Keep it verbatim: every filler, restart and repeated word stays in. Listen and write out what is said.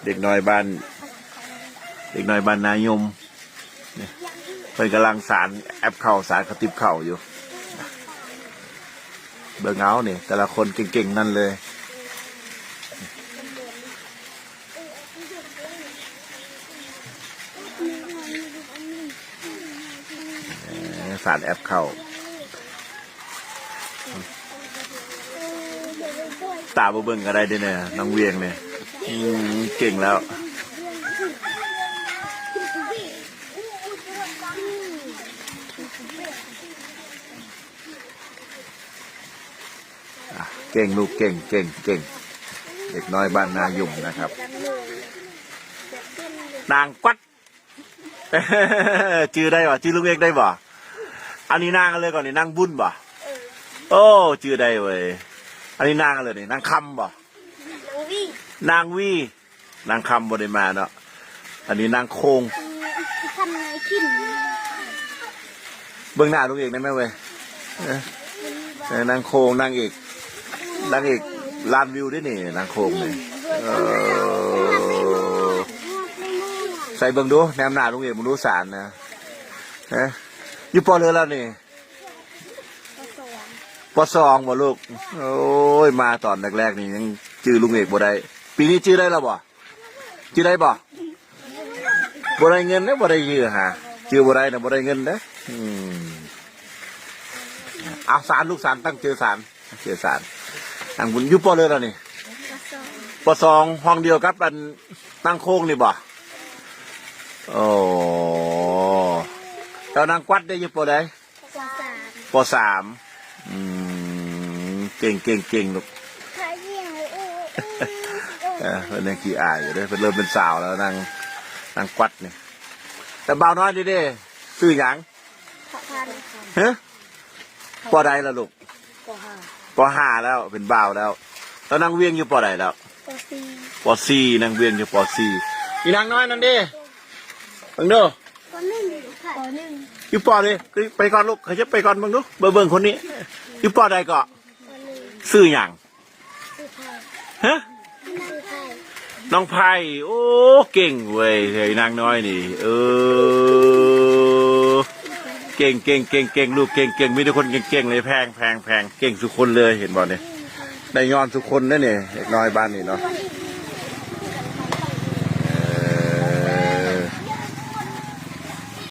เด็กน้อยบ้าน เด็กน้อยบ้านนายม เนี่ย เพิ่นกำลังสานแอปเข่า สานกระติบเข่าอยู่ เบิ่งเอาเนี่ย แต่ละคนเก่งๆ นั่นเลย เอ่อสานแอปเข่า ตาบ่เบิ่งก็ได้เด้เนี่ย น้องเวียงเนี่ย อืม เก่งแล้ว อ่ะ เก่งลูก เก่ง เก่ง เก่ง เด็กน้อยบ้านนายุ่มนะครับ นางกวัด ชื่อได้บ่ ชื่อลุงเอกได้บ่ อันนี้นางอะไรก่อนนี่ นางบุญบ่ โอ้ ชื่อได้เว้ย อันนี้นางอะไรนี่ นางคำบ่ นางวี นางวี นางคำบ่ได้มาเนาะ อันนี้นางโคง ทำไงขึ้น เบิ่งหน้าลุงเอกได้ไหมเว้ย เออ เออ นางโคง นางเอก นางเอกล้านวิวด้วยนี่ นางโคงนี่ เออ ใส่เบิ่งดู แนมหน้าลุงเอกมึงดูสานนะ ฮะ อยู่ปอเลือแล้วนี่ ปอสองบ่ลูก โอ้ย มาตอนแรกๆ นี่ยังจื่อลุงเอกบ่ได้ ปีนี้จื่อได้แล้วบ่ จื่อได้บ่ บ่ได้เงินเด้อ บ่ได้ยื้อหา จื่อบ่ได้นะ บ่ได้เงินเด้อ อืม เอาสานลูกสาน ตั้งจื่อสาน ตั้งจื่อสาน นางบุญอยู่ปอเลือแล้วนี่ ปอสอง ห้องเดียวกับอันนางโคงนี่บ่ โอ้ แล้วนางกวัดได้อยู่ปอใด ปอสาม ปอสาม อืม เก่ง เก่ง เก่งลูก ขายเยี่ยงเลย เออ เออ เออ เออ เพิ่นยังขี้อายอยู่เด้อ เพิ่นเริ่มเป็นสาวแล้ว นาง นางกวัดนี่ แต่บ่าวน้อยนี่เด้ ชื่อหยัง ขอทาน ฮะ ปอใดล่ะลูก ปอห้า ปอห้าแล้ว เป็นบ่าวแล้ว แล้วนางเวียงอยู่ปอใดแล้ว ปอสี่ ปอสี่ นางเวียงอยู่ปอสี่ อีนางน้อยนั่นเด้ เบิ่งดู ปอหนึ่งค่ะ ปอหนึ่ง อยู่ปอเลย ไปก่อนลูก เขาจะไปก่อน เบิ่งดู เบิ่ง เบิ่งคนนี้ อยู่ปอใดเกาะ ปอหนึ่ง ชื่อหยัง ชื่อไพ ฮะ ชื่อไพ น้องไพ โอ้ เก่งเว้ย ไอ้นางน้อยนี่ เออ เก่ง เก่ง เก่ง เก่ง ลูกเก่ง เก่ง มีแต่คนเก่งๆ เลย แพง แพง แพง เก่งทุกคนเลย เห็นบ่เนี่ย ได้ย้อนทุกคนนะเนี่ย เด็กน้อยบ้านนี่เนาะ